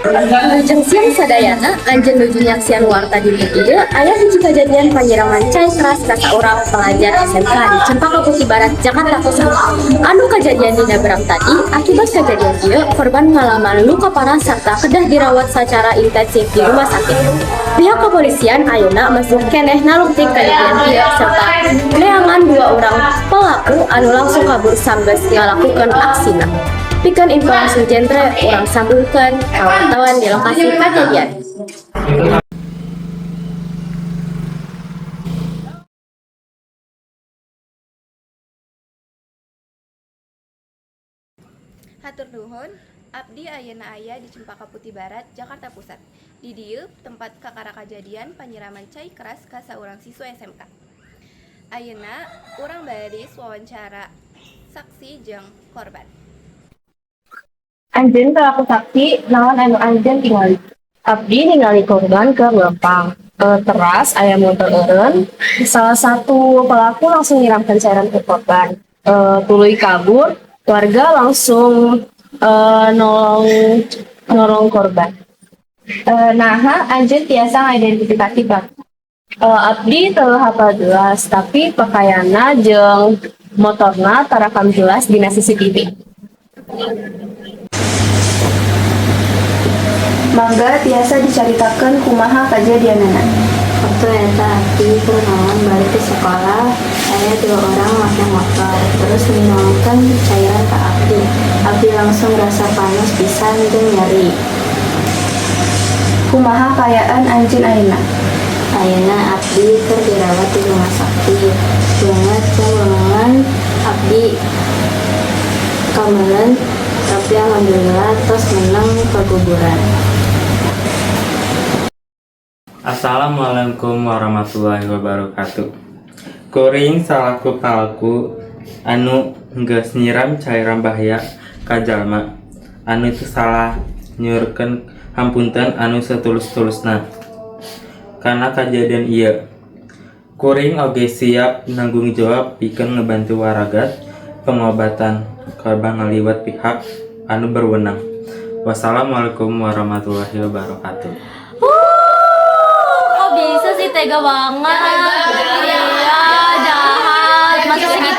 Wilujeng siang sadayana, anjeun nuju nyaksian warta dinten ieu aya hiji kajadian panyiraman cai keras ka saurang pelajar SMK di Cempaka Putih Barat, Jakarta Pusat. Anu kajadian dina berang tadi, akibat kajadian ieu korban ngalaman luka parah serta kedah dirawat secara intensif di rumah sakit. Pihak kepolisian ayeuna masih keneh nalungtik kajadian ieu serta neangan dua orang pelaku anu langsung kabur sanggeus ngalakukeun aksina. Pikeun info langsung genre, urang sambungkeun ka wartawan di lokasi kejadian. Hatur nuhun, abdi ayeuna aya di Cempaka Putih Barat, Jakarta Pusat. Di dieu tempat kakara kajadian panyiraman cai keras ka saurang siswa SMK. Ayeuna urang baris wawancara saksi jeung korban. Anjeun selaku saksi, naon anu anjeun tingali? Abdi ningali korban keur lempang. Teras aya motor eureun, salah satu pelaku langsung nyiramkan cairan ke korban. Tuluy kabur, warga langsung nolong nolong korban. Naha anjeun tiasa ngidentifikasi pelaku? Abdi teu hafal jelas, tapi pakaianna jeung motorna tarakam jelas dina CCTV. Mangga tiasa dicaritakeun kumaha kajadianana? Waktu eta abdi keur naon balik ke sekolah, aya dua orang make motor terus nyiramkeun cairan ka abdi. Abdi langsung rasa panas pisan jeung nyeri. Kumaha kaayaan anjeun ayeuna? Ayeuna abdi keur dirawat di rumah sakit. Leungeut jeung lengan abdi kameuleun, tapi alhamdulillah tos menang kaguguran. Assalamualaikum warahmatullahi wabarakatuh. Kuring salaku palaku anu geus nyiram cairan bahaya ka jalma anu teu salah nyuhunkeun hapunten anu satulus-tulusna kana kajadian ieu. Kuring oge siap nanggung jawab pikeun ngebantu waragat pengobatan korban ngaliwat pihak anu berwenang. Wassalamualaikum warahmatullahi wabarakatuh. Kok bisa sih, tega banget? Iya, jahat. Masa segitu